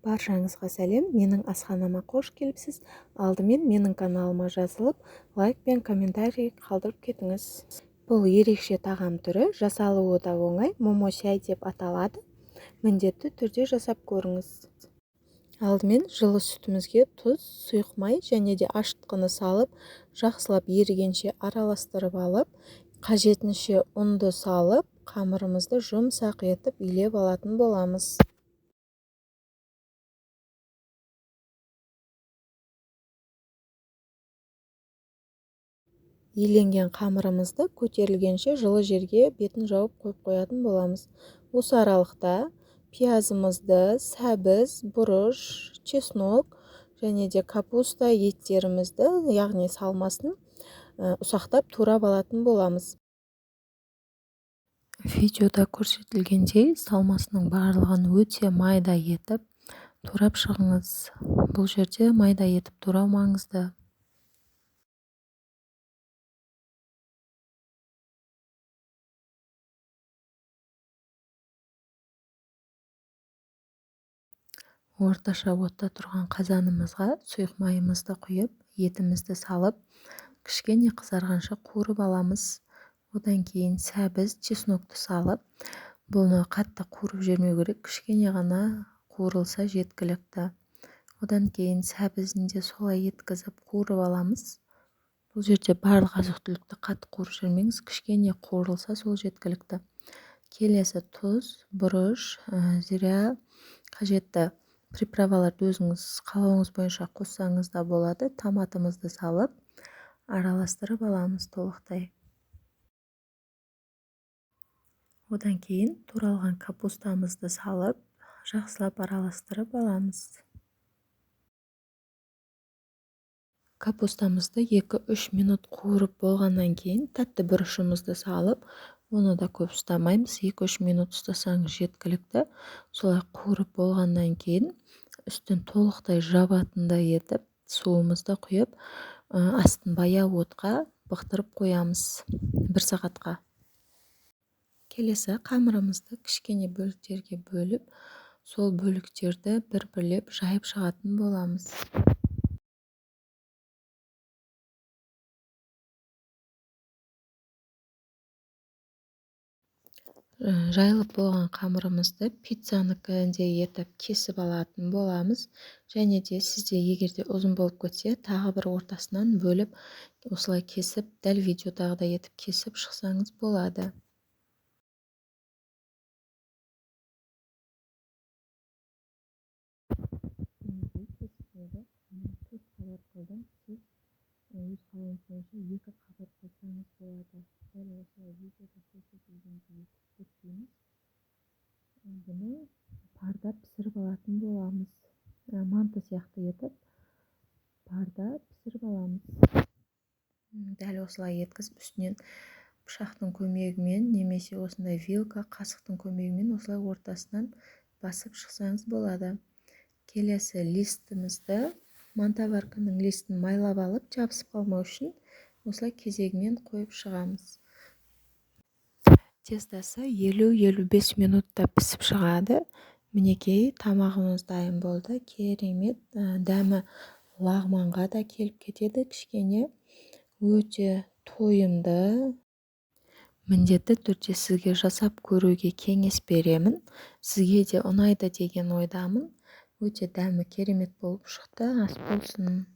Баршаңызға сәлем, менің асханама қош келіпсіз. Алдымен менің каналыма жазылып, лайк пен комментарий қалдырып кетіңіз. Бұл ерекше тағам түрі, жасалуы да оңай, момо шай деп аталады. Міндетті түрде жасап көріңіз. Алдымен жылы сүтімізге тұз, сұйық май және де ашытқыны салып, жақсылап ерігенше араластырып алып, қажетінше ұнды салып, қамырымызды жұмсақ етіп илеп алатын боламыз. Иленген қамырымызды көтерілгенше жылы жерге бетін жауып қойып қоятын боламыз. Осы аралықта пиязымызды, сәбіз, бұрыш, чеснок және де капуста еттерімізді, яғни салмасын, ұсақтап турап алатын боламыз. Видеода көрсетілгендей салмасының барлығын өте майда етіп турап шығыңыз. Бұл жерде майда етіп турау маңызды. Орташа отта тұрған қазанымызға сұйық майымызды құйып, етімізді салып, кішкене қызарғанша қуырып аламыз. Одан кейін сәбіз, чеснокты салып, бұны қатты қуырып жібермеу керек, кішкене ғана қуырылса жеткілікті. Одан кейін сәбізін де солай еткізіп қуырып аламыз. Бұл жерде барлық азық-түлікті қатты қуырып жібермеңіз, кішкене қуырылса сол жеткілікті. Келесі тұз, бұрыш, зира, қажетті приправаларды өзіңіз қалауыңыз бойынша қоссаңыз да болады. Томатымызды салып, араластырып аламыз толықтай. Одан кейін туралған капустамызды салып, жақсылап араластырып аламыз. Капустамызды 2-3 минут қуырып болғаннан кейін тәтті бұрышымызды салып, оны да көп ұстамаймыз, 2-3 минут ұстасаңыз жеткілікті. Солай қуырып болғаннан кейін үстін толықтай жабатындай етіп суымызды құйып, астын баяу отқа бықтырып қоямыз 1 сағатқа. Келесі қамырымызды кішкене бөліктерге бөліп, сол бөліктерді бір-бірлеп жайып шығатын боламыз. Жайылып болған қамырымызды пиццаныкіндей етіп кесіп алатын боламыз. Және де сізде егер де ұзын болып кетсе, тағы бір ортасынан бөліп, осылай кесіп, дәл видеодағыдай етіп кесіп шықсаңыз болады. Төрт қабат қылдым. Сіз өз қалауыңыз бойынша 2 қабат қылсаңыз болады. Дәл осылай видеода көрсетілгендей етіп бүктейміз. Бұны парда пісіріп алатын боламыз. Манты сияқты етіп парда пісіріп аламыз. Дәл осылай еткізіп, үстінен пышақтың көмегімен немесе осындай вилка, қасықтың көмегімен осылай ортасынан басып шықсаңыз болады. Келесі листімізді, мантоварканың листін майлап алып, жабысып қалмау үшін осылай кезегімен қойып шығамыз. Тестасы 50-55 минутта пісіп шығады. Мінекей, тамағымыз дайын болды. Керемет, дәмі лағманға да келіп кетеді кішкене. Өте тойымды. Міндетті түрде сізге жасап көруге кеңес беремін. Сізге де ұнайды деген ойдамын. Өте дәмі керемет болып шықты. Ас болсын.